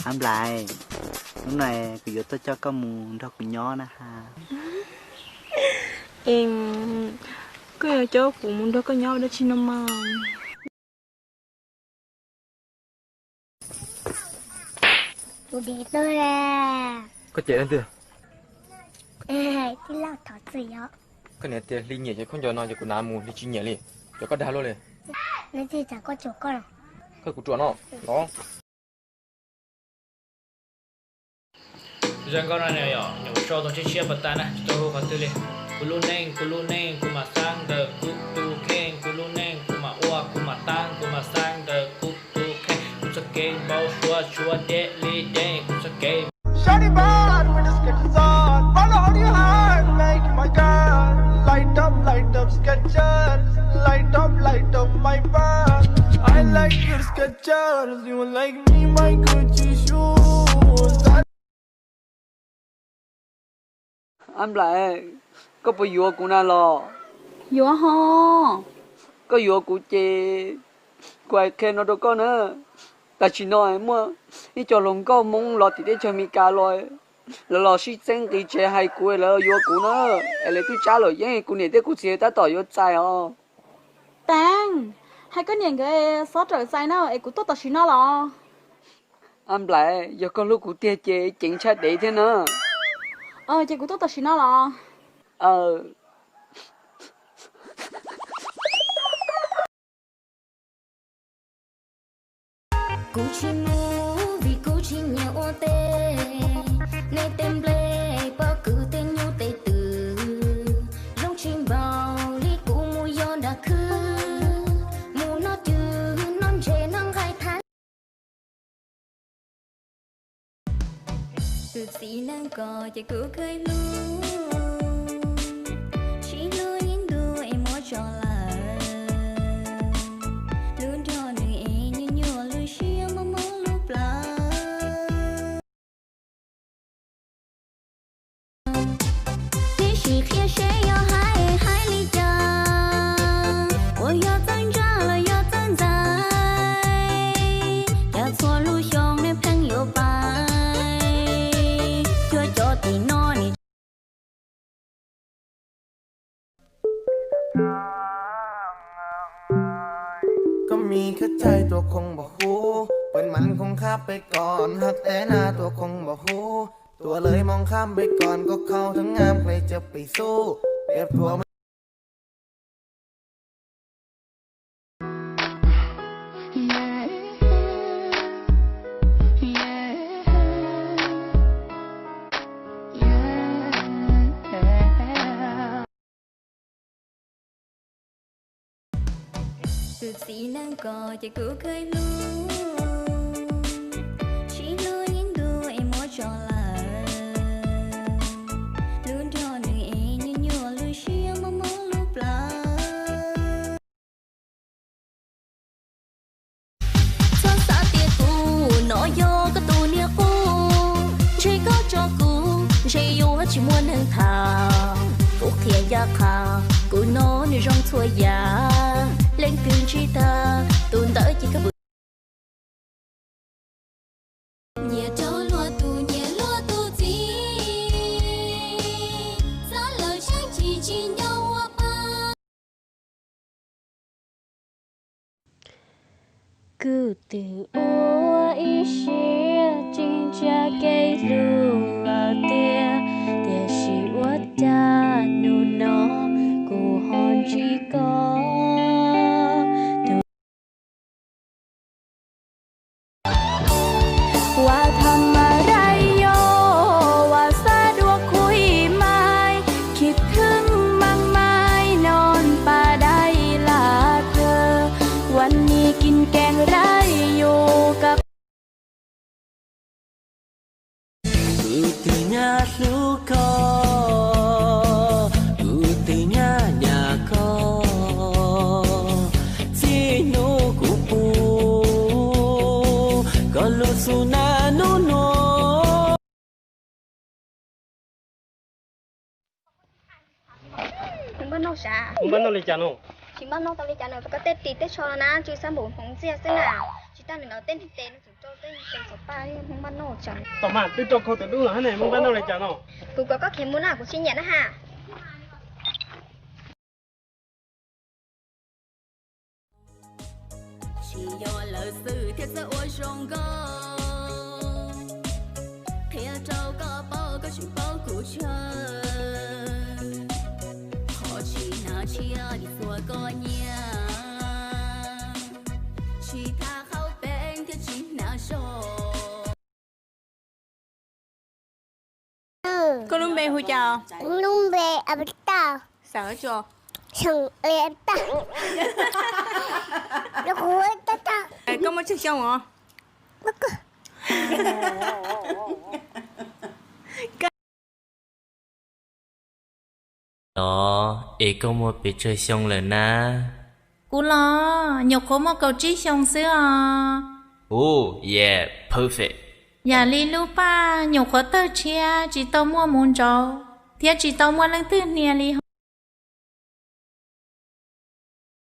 Ab Nplais, hnub no kuv yuav tuaj coj koj mus nrog kuv nyob na ha. Es koj yuav coj kuv mus nrog koj nyob ua dab tsi no mas? Kuv dev tuag lawm. Koj cem leej twg? Tij laug thov txim os. Koj niam tias hli nyiam cov khaub ncaws no ces kuv hnav mus, hli tsis nyiam li ces koj dag luaj li. Leej twg tias koj tsuam koj los? Koj kuv tsuam no los. Zoo nkauj no yog nyuam soj toog tshiab tshiab pas tas na, tsis tau hu qhov twg li. Kuv lub neej, kuv lub neej, kuv mam xab ntawm kuv tus kheej, kuv lub neej, kuv mam ua, kuv mam tab, kuv mam xab ntawm kuv tus kheej, kuv txoj kev npau suav tshuav deb li deb, kuv txoj kev. Shawty bad with the Skechers on, follow all your heart, make it my girl. Light up, light up Skechers, light up, light up my vibe. I like your Skechers, you like me, my Gucci shoes. Ab Nplais, koj puas yuav kuv na los? Yuav ho. Koj yuav kuv ces kuv hais qhia no rau koj na. Tam sim no muaj ib co hluas nkauj Hmoob los tim teb chaws Amelikas los, lawv los sib txeeb nqi tsev hais kuv lawv yuav kuv na, es lawv twb tsab luam yeeb, kuv niam thiab kuv txiv tab tom yuav txais os. Teeb, hais koj niam nkawd xob rawm txais na, es kuv tuaj tam sim no los? Ab Nplais, yog koj hlub kuv tiag ces ceev tshaj dev thiab na. Ces kuv tuaj tam sim no los? Kuv tsis mus vim kuv tsis nyiam ua teb, nej tej nplej pob kws tej nyuj tej twm zoo tsis npaum li kuv mus yos nram khw, mus noj cwg noj ntses noj nqaij thab. Tus txiv neej ko ces kuv kheev hlub, tsis hlub ib ntus es muab tso lawm, hlub nrog nws es nyuaj nyuaj lub siab mob mob lub plawv. Tib si qhia seb yog hais hais li cas, uas yog txawj ntsa los yog txawj ntxais, cas txhua lub xyoo nej pheej yuav pais, cuag cov tim no nim. Koj mi khab caij tua khoo npaum huv, pes mas khoo khab pes kos hab tes na tua khoo npaum huv, tua lawv moos khab pes kos koj khau thab ngam hle cawv pes xub, tias pluav. Tus txiv neej ko ces kuv kheev hlub, tsis hlub ib ntus es muab tso lawm, hlub nrog nws es nyuaj nyuaj lub siab mob mob lub plawv. Txhob xav tias kuv no yog koj tus niag qub, ntshe koj tso kuv ntshe yuav tsis muaj neeg tham. Kuv qhia yaj qha kuv no nws zoo txhua yam, leej twg ntsib tag tus ntawd ces koj nyiam rau luag tus nyiam luag tus txiv, txhob lawv sab tsis tsis nco ua pa. Kuv twb ua ib siab tsis ntsia kev hlub lawm tiag, tiam sis ua cas hnub no kuv ho ntsib koj. Ua tham mas rais yos, ua xav dua khuj mais, khib thwb mas mais non pas dai la thawj, ua nis kis kees rais yus kab. Kuv twb nyab hlub koj, kuv twb nyab nyab koj, txij hnub kuv pum koj lub xub nab nub nua. Npaj noj sav, npaj noj li cas no? Tsis npaj noj tau li cas no, koj tej ris tej tsho no na, tsis xab npum hmoov ntxiag xwb na, tsis tas nws no tej neeg tes no tseem Tom mas twb rau kho tus dub los hab ne, Hmoob npaj noj li cas no? Kuv kom koj khiav mus na, kuv tsis nyiam na ha. Tsis yog lawv xwm thiaj txawj ua zoo nkauj, qhia rau koj paub koj tseem paub kuv tsawg. Qhov tsis hnav tshiab nim txhua koj nyiam, tsis thab qhaub peeb thiab tsis hnav zog. Koj lub npe hu cas? Lub npe Avitas. Xeem Avitas. Koj muaj tsawg xyoo os? Los es koj muaj pes tsawg xyoo lawm na? Kuv los nyuam qhuav muaj kaum tsib xyoo xwb os. Ooh, yeah, perfect. Yam li lub paj nyuam qhuav tawg tshiab tsis tau muaj mus ntsauv thiab tsis tau muaj leej twg hnia li.